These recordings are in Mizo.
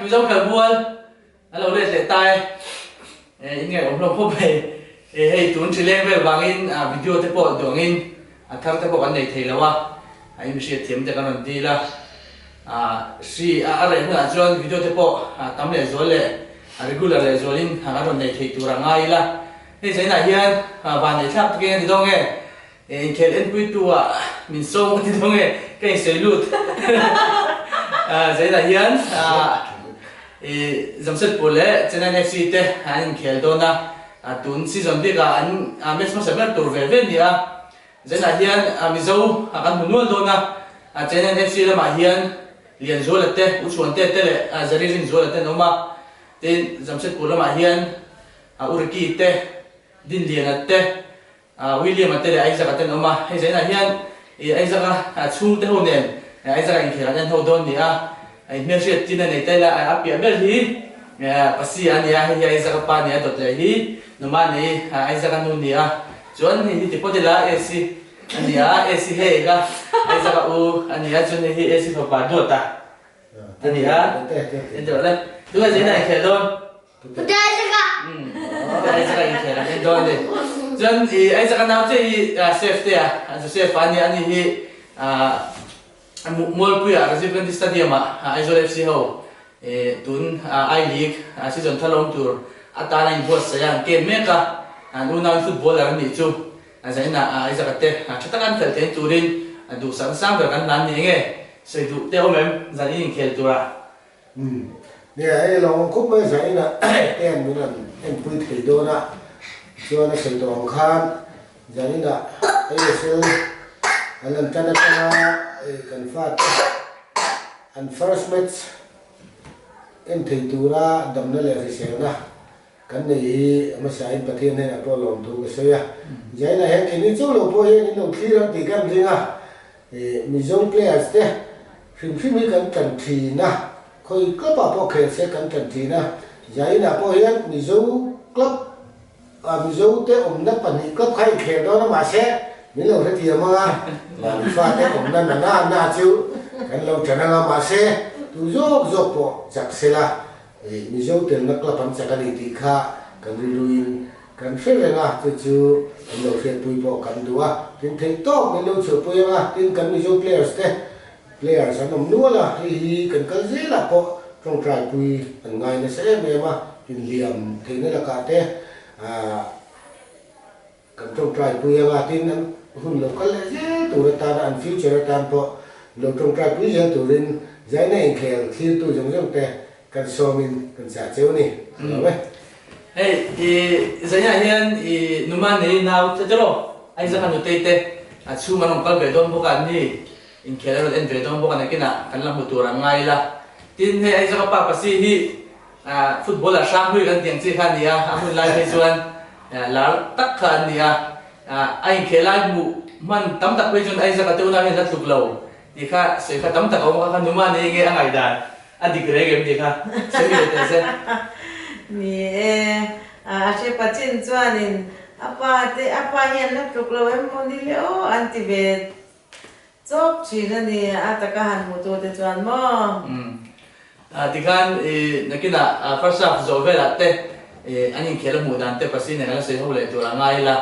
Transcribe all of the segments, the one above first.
Mizo khelmual a lo let leh ta e. In ngaihawm hlawm khawp mai. Hei tun ṭhi leng vel vangin video te pawh duangin a thar te pawh kan nei thei lo a, a in hriatthiam te kan rawn dil a. Hri a reh hunah chuan video te pawh tam leh zual leh regular leh zualin kan rawn nei thei tur a ngai ila. Hei zainah hian van neithlak takin a ni dawn nge? Inkhel enpuitu ah min sawm a ti dawn nge ka insawi lut. Zainah hian Jamshedpur leh Chennai FC te an inkhel dawn a, tun season bikah an match hmasa ber tur ve ve a ni a. Zainah hian Mizo kan hmu nual dawn a, Chennai FC lamah hian Lianzuala te, Uchhuante te leh Zari Rinzuala te an awm a. Tin, Jamshedpur lamah hian Uriki te, Dinliana te, William-a te leh Isaac-a te an awm a, hei zainah hian Isaac-a chhungte ho nen Isaac-a inkhel an en ho dawn ni a, inhmelhriat tin a nei ta ila a piah ber hi Pasi-a a ni a, hei hi Isaac-a pa a ni a, dawt leh hi Numani Isaac-a nu ni a, chuan hei hi ti phawt ila Esi a ni a, Esi hei kha Isaac-a u a ni a, chuan hei hi Esi fapa Duata a ni a, entir rawh le, tunge zainah inkhel dawn? Chuan i Isaac a nau che hi Sef te a, Joseph a nia, ani hi Mualpuia Rajiv Gandhi Stadium ah Aizawl FC ho tun I League season thar awm tur atana inbuatsaih a an ken mek a, an unau in footballer an nih chu zainah Isaac a te tha taka an khelh theih turin duhsakna sang ber kan hlan ni enge sawi duh te awm em zan in inkhel turah. Umm. Nia, hei lo awm khawp mai zain a ten min rawn enpui thei dawn a, chuan a sawi tawh ang khan zanin ah ASL an rawn tan atanga kan fate an first match en thei tura damna leh hriselna kan nei hi hmasain Pathian hnenah pawh lawmthu ka sawi a. Zainah hian keini chauh lo pawh hian in lo thlir ang tih kan ring a, Mizo players te hrim hrim hi kan tan thin a, khawi club ah pawh khel se kan tan thin a, Zainah pawh hian Mizo club ah Mizo te awmna pahnih club kha inkhel dawn a mahse min lo hrethiam ang a, mahni fate awmna na na na chu kan lo tan ang a mahse tu zawk zawk pawh chak sela Mizo telna club an chak a ni tih kha kan rilruin kan hre reng a, chu chu kan lo hriatpui pawh kan duh a, tin theih tawk min lo chhuahpui ang a, tin kan Mizo players te players an awm nual a, hei hi kan kal zelah pawh tawngtaipui an ngai nasa em em a, inhliam theihna lakah te ah Kan tawngtaipui anga tin an hun lo kal leh zel tur atana an future atan pawh lo tawngtaipui zel turin zaina inkhel thlirtu zawng zawng te kan sawmin kan chah cheu a ni. Ka lo e. Hei i zainah hian i numa nei nau te te rawh Isaac a nutei te a chhung an rawn kal ve dawn bawk a an ni inkhel a rawn en ve dawn bawk a nakinah kan la hmu tur an ngai ila tin hei Isaac a pa pasi hi Football ah hrang hlui kan tih ang chi kha a ni a, a hun lai phei chuan lar tak kha an ni a, a inkhel lai hmuh hman tam tak phei chuan Isaac a te unau hian la tluk lo tih kha sawi kha tam tak a awm a, kha numa nei nge a ngaihdan a dik reng em tih kha sawi ve teh se. Ni e, a hre pachin chuanin a pa te a pa hian la tluk lo em maw ni le aw an ti ve Chawp thin a ni, a taka han hmu tu te chuan maw? Umm. Tikhan i nakinah first half zawh velah te an inkhel a hmuh dan te pasi nen kan la sawi ho leh tur a ngai ila.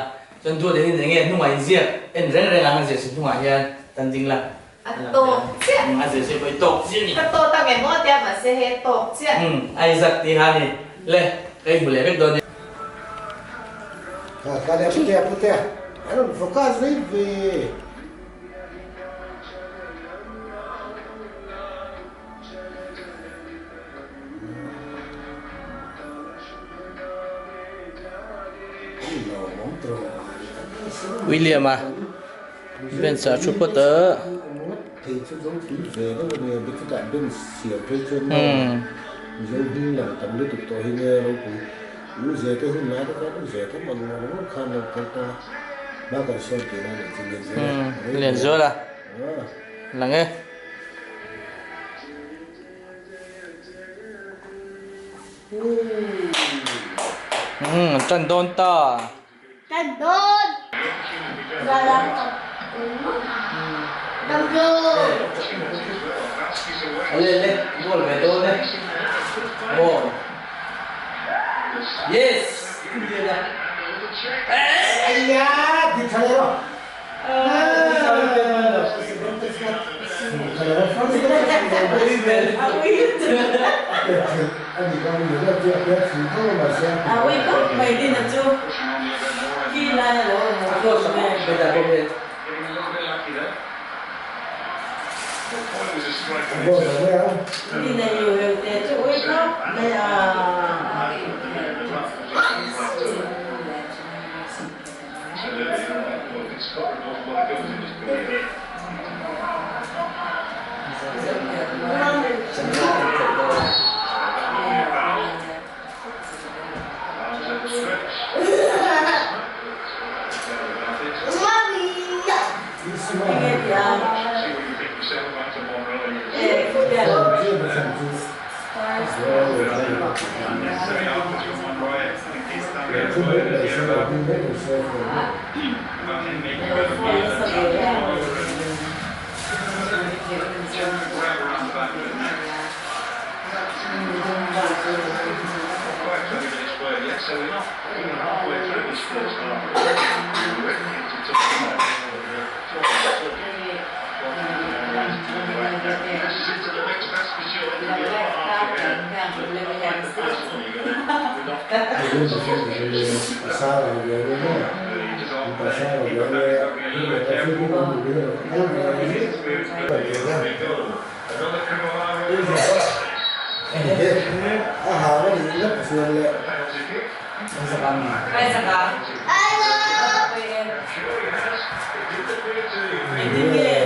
Chuan duat hian enge hnungah inziak en reng reng ang a zir si hnungah hian tan ding la. A tawk chiah. A zir si pawh i tawk chiah a ni. Ka tawt ang em aw tia mahse hei a tawk chiah. Umm. Isaac tih kha a ni. Le, ka inhmu leh vek dawn nia. Kha kha le putea putea an rawn focus vei ve. William a bench ah thu phawt a. Lianzual a lang e. Umm an tan dawn ta. Tan dawn. Ale le goal ve dawn e. Tha leh rawh. A ui khawp mai din a chu khi lai a lo awm lo mai. Din a iu heu te chu ui khawp mai a. Enge ti a?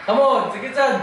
Come on, Jackie Chan.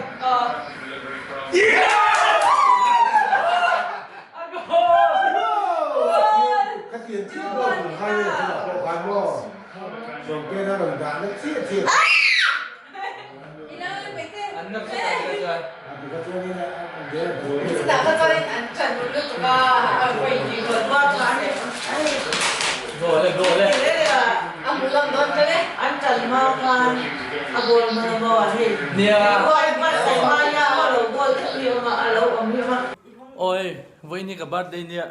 Oi, vawiin hi ka birthday nia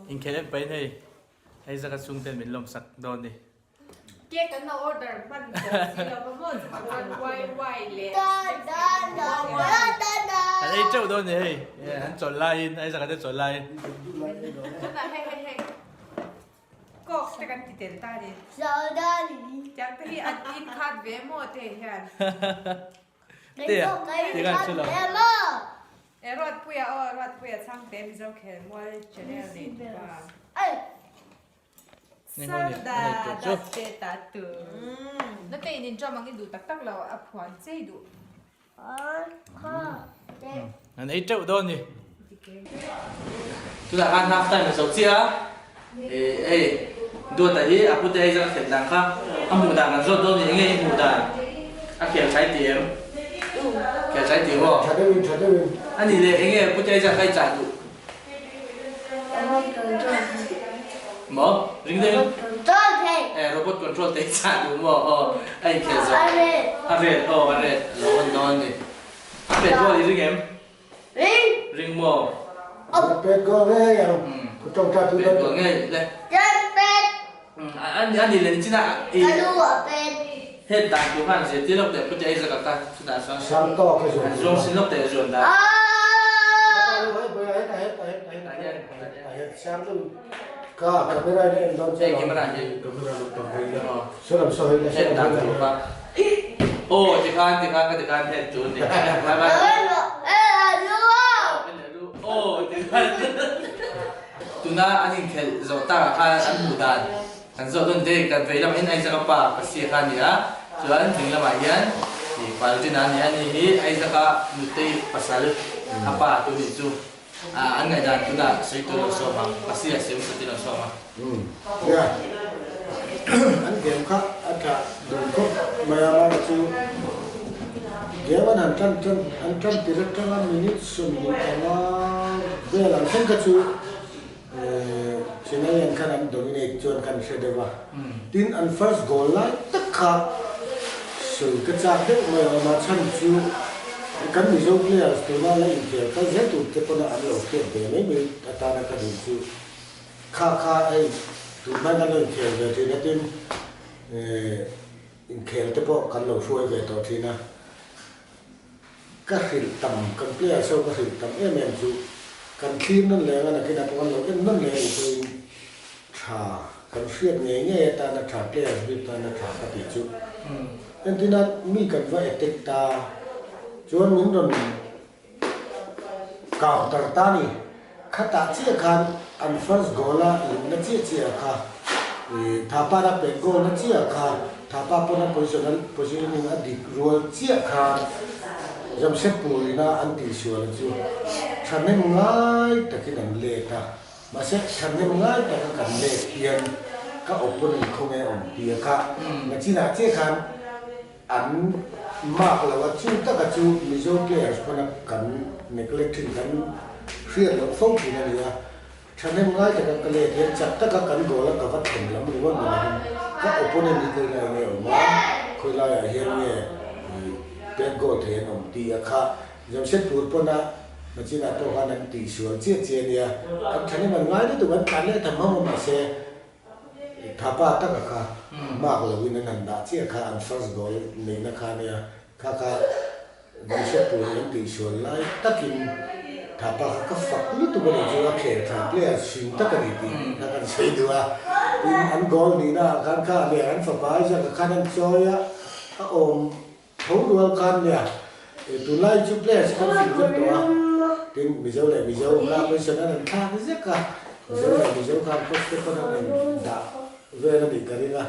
inkhel em pahin hei hei zaka chhungten min lawm sak dawn ni. Cake an lo order hman tawh si lo va maw chuan wai wai leh An ei teuh dawn ni hei an chawlh laiin hei zaka te chawlh laiin. Tunah hei hei hei Coke te kan ti tel ta ni. Tiang te hi an in khat ve maw te hian. Te a te kan hre lo. E Ruatpuia aw Ruatpuia chhangte Mizo khelmual channel nei tupa. Sarda datte tatu. Nate in inṭawm ang i duh tak tak lo a phuan chei duh. An ei teuh dawn ni. Tunah khan half time a zo chiah a, hei Duata hi a pute hei zan a khelh dan kha a hmuh dan kan zawt dawn ni, enge i hmuh dan a khel thlai ti em? Khel tha i ti maw? Tha deuhin, tha deuhin. A nih leh enge Pu Teja kha i chah duh? Robot control thei. Maw? Ring deuhin. Robot control thei. Eh, robot control te i chah duh maw? Aw, a inkhel zawh. A red. A red, aw a red. A lo on dawn a ni. A pet goal i ring em? Ring. Ring maw? A pet goal ngei ang. Ku tawngtai pui Pet goal ngei le. Jan pet. A nih leh nichin a i. Ka nu a pet. Het dan tur khan zirtir lawk teh Pute Isaac a kha chutah chuan. Sang tawk a zuan. An zuang sin lawk teh a zuan dan. Ka camera in a en dawn che Hei camera hi. Camera lo tam hei la. Saw lam saw hei la. Het dan tur kha. Aw tikhan tikhan ka tikhan het tur ni. Bye bye. Aw tikhan. Tuna an inkhelh zawh takah khan an hmuh dan kan zawh dawn te kan vei lamah hian Isaac-a pa Pasia kha a ni a, chuan ding lamah hian ih Paltina a ni a, ani hi Isaac-a nutei pasal a pa tu nih chu an ngaihdan tunah sawi tur lo sawm ang, Pasia sawi hmasa tur lo sawm a. Nia, an game kha a tha dun khawp mai a, mahse chu game an han tan tan an tan tir atanga minute 25 vel ang thleng kha chu Chennai an khan an dominate chuan khan hre deuh a, tin an first goal lai tak kha sawi ka chak deuh mai a, amah chhan chu kan Mizo players tuna la inkhel kal zel tur te pawna an lo hriat ve mai mai atana ka duh chu. Kha kha hei tun hmai kan lo inkhel ve thin a tin inkhel te pawh kan lo hruai ve tawh thin a, ka hrilh tam kan players ho ka hrilh tam em em chu kan thlir nawn leh anga nakinah pawh kan lo en nawn leh anih pawhin tha kan hriat ngei ngei atana tha players bik tana tha ka tih chu entina mi kan va attack ta chuan min rawn Counter ta ni. Khatah chiah khan an first goal a luhna chiah chiah kha Thapa a pet goal na chiah kha Thapa pawn a position positioning a dik rual chiah khan Jamshedpur ina an tihsual chu thahnem ngai takin an let a. Mahse thahnem ngai taka kan let hian ka opponent khawnge awm tia kha nachinah chiah khan An mark lo a, chu taka chu Mizo players pawn kan neglect thin, kan hriat loh fo thin a ni a. Thahnem ngai taka ka let hian chak taka kan goal a ka va thlen lam ringawt ni lovin ka opponent hi khawi lai nge awm a, khawi laiah hian nge pet goal thei an awm tih a kha Jamshedpur pawn a nachinah pawh khan an tihsual chiah chiah a nia. An thahnem an ngai lutuk, an tlan leh tham hmang a mahse Thapa taka kha mark lo in an han dah chiah kha an first goal neihna kha ania, kha kha Jamshedpur in an tihsual lai takin Thapa kha ka fak lutuk a nih chu a khel tha player hrim tak a ni tih kha kan sawi duh a, tin an goal nihna ah khan kha leh an fapa Isaac-a khan an chawi a, a awm Tho rual khan nia, tunlai chu players khan fing vek tawh a, tin Mizo leh Mizo kha position an han thlak zek a, Mizo leh Mizo khan coach te pawn an han dah vel a nih ka ring a,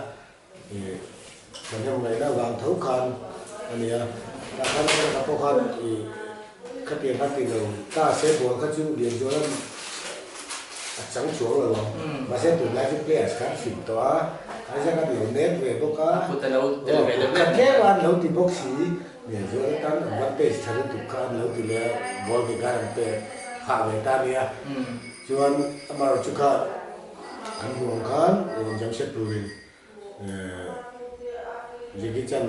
thahnem ngaihna vang tho khan a nia, tah khan Isaac-a pawh khan khatiang khan ti lo ta se ball kha chu Lianzuala'n a chang chuang lo ang, mahse tunlai chu players khan fing tawh a, Isaac an lo nek ve bawk a, A kut a lo tel ve deuh khat tlem a an lo ti bawk si, Lianzuala tan advantage tha lutuk kha an lo ti leh a, goal ni khan an pek phah ve ta nia, chuan amaherawh chu kha an hmuh ang khan Jamshedpur-in Jackie Chan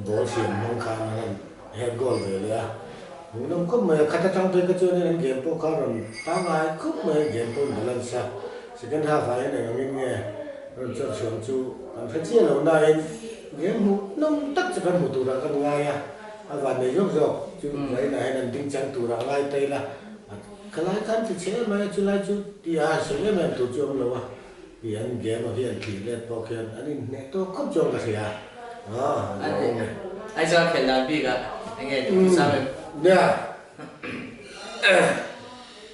Ball siam hmang khan an han head goal ve leh a, hmuhnawm khawp mai a, khat atang phei kha chuanin an game pawh kha a rawn pangngai khawp mai a, game pawh balance a, second half ah hian eng angin nge rawn chawt chhuang chu kan hre chiah lo nain game hmuhnawm tak chu kan hmu turah kan ngai a, a van nei zawk zawk chu vawiinah hian an ding chang turah ngai ta ila, khalai khan ti chhe em mai a, chulai chu tih a han sawi em em tur chu a awm lo a. Ti an game ah hian thlir let pawh khian an inhneh tawk khawp chuan ka hria a, a lo awm e. Aizawl khelh dan bik ah enge duh sam em? Nia,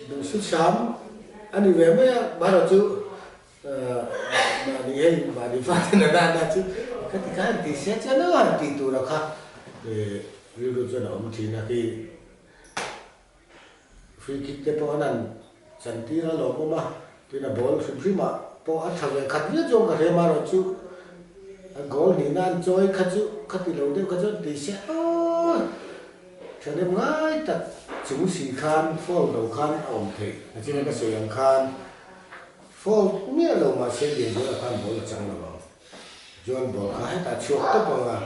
duh su sam a ni ve mai a, mahrawh chu mahni hei mahni fate na na na chu ka ti kha han ti sia chian lo a han tih tur a kha rilru chuan a awm thin a khi. Free kick te pawh an han chantir a lawmawm a, tin a ball hrim hrim ah pawh a tha ve khat viau chuan ka hre marawh chu a goal hnihna an chawi kha chu kha ti lo deuh kha chuan ti se aw. Thahnem ngai tak chung si khan fault lo khan a awm theih. Nachina ka sawi ang khan fault miah lo mahse Lianzuala khan ball a chang lo ang. John ball kha hetah chhuak tawp ang a,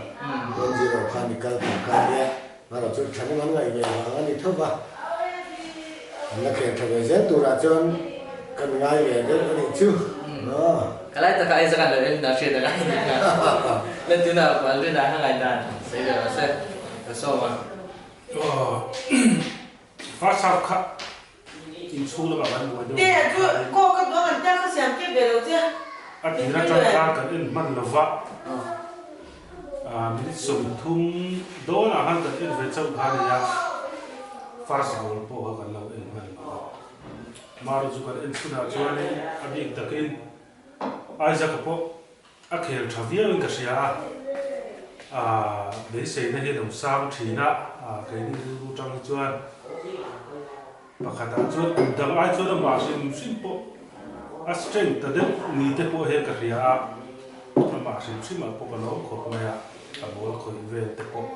1-0 khan i kal tur kha a nia. Erawh chu thahnem an ngaih ve vang a ni tho va, an la khel tha ve zel turah chuan kan ngai ve deuh a nih chu. Ka lai takah Isaac an lo en a hriat a ngai nih kha. Lan tunah Alvin-a kha ngaihdan sawi ve rawh se. Ka sawm a. First half kha inchhung lamah kan buai deuh. Te chu kaw ka duang an tia ka siam kep ve lo che. A tir atang khan kan en hman lova minute 30 dawnah khan kan en ve chauh kha a nia. First goal pawh kha kan lo en hman lova. Maru chu kan en chhunah chuanin a bik takin Isaac-a pawh A khel tha viauin ka hria a, aah beiseina hi a lo sang thin a, aah keini rilru tang hi chuan pakhatah chuan kum dang ai chuan amah hrim hrim pawh a strength ta deuh ni te pawh hian ka hria a, amah hrim hrimah pawh ka lawm khawp mai a, a ball khawih vel te pawh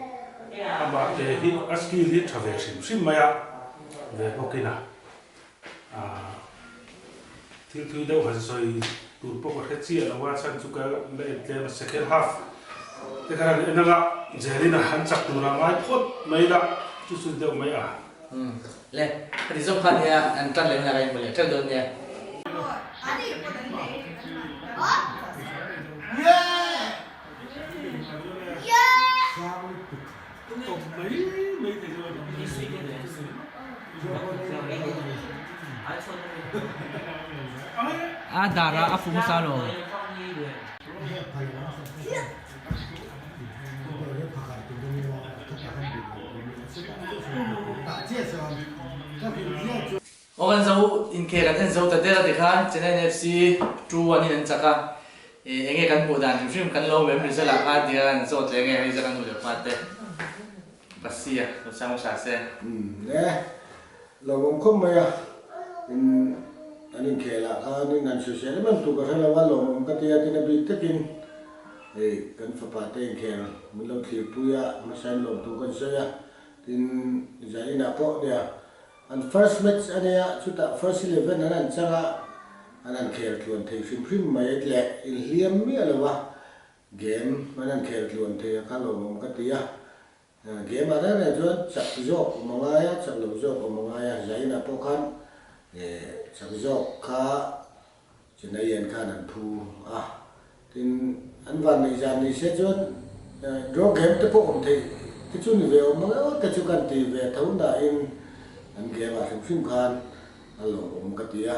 amah te hi a skill hi tha ve hrim hrim mai a, ve bawkin a. Thil thui deuh han sawi tur pawh ka hre chiah lo a, chhan chu ka la en tlem a, second half te khan han en anga Jerina han chak tur a ngai phawt mai la, chu chu deuh mai a. Umm le, heti zawng khan nia an tan leh hunah ka inhmu leh teuh dawn nia. A dar a a fu hmasa lo. Aw kan zo inkhel kan en zo ta der a tikhan Chennai FC 2-1 in an chak a, enge kan hmuh dan hrim hrim kan lo mem result ah khan tia kan zawt leh nge hei zak a nu leh pa te Pasia lo chang hmasa se. Umm e, lo awm khawp mai a, in an inkhel ah khan in han sawisel em em tur ka hre lo a, lawmawm ka tia tin a bik takin hei kan fapa te inkhel min lo thlirpui a, hmasa in lawm tur kan sawi a, tin zainah pawh nia An first match a nia, chutah first 11 an han chang a, an han khel tluan thei hrim hrim mai leh inhliam miah lo a, game an han khel tluan thei a kha lawmawm ka ti a. Game ah reng reng chuan chak zawk awm a ngai a, chak lo zawk awm a ngai a, Zainah pawh khan chak zawk kha Chennaiian khan an phu a, tin an van neih zan ni se chuan draw game te pawh awm theih te chu ni ve awm ang emaw te chu kan ti ve tho nain an game ah hrim hrim khan a lawmawm ka ti a,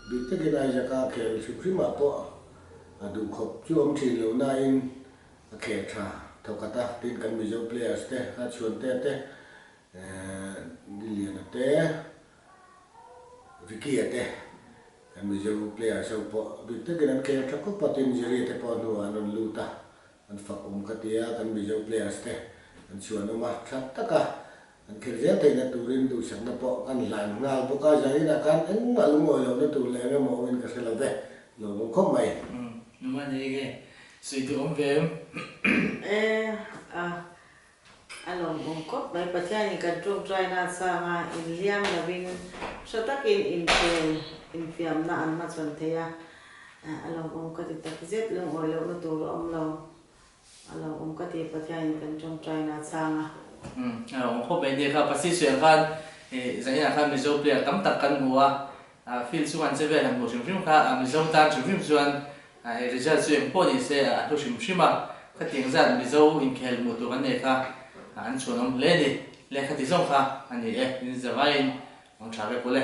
bik takin Isaac-a khel hrim hrim ah pawh a duhkhawp chu awm thin lo nain a khel tha thawkhat a, tin kan Mizo players te a chhuante te Liliana te. Vicky-a te kan Mizo players ho pawh bik takin an khel tha khawp a, tin Jerry-a te pawh hnuah an rawn lut a, an fak awm ka ti a, kan Mizo players te an chhuan awm a, tha taka an khel zel theihna turin duhsakna pawh kan hlan nghal bawk a, zaninah khan engmah lungawi lohna tur leh engemaw awmin ka hre lo ve, lo awm khawp mai. Umm, numa nei nge sawi duh awm ve em? E a, A lawmawm khawp mai. Pathianin kan tawngtaina a chhang a, inhliam lovin hra takin inkhel infiamna an hmachhawn thei a, a lawmawm ka ti takzet. Lungawi lohna tur a awm lo. A lawmawm ka ti Pathianin kan tawngtaina a chhang a. Umm, a lawmawm khawp mai. Nia kha Pasi Suiah khan zaninah khan Mizo player tam tak kan hmu a, field chunga an che vel han hmuh hrim hrim kha Mizo tan hrim hrim chuan Result chu eng pawh ni se a hlu hrim hrim a, khatiang zat Mizo inkhel hmuh tur kan nei kha an chhuanawm hle a ni. Lehkha ti zawng kha a ni e, in zavaiin awm tha vek ule.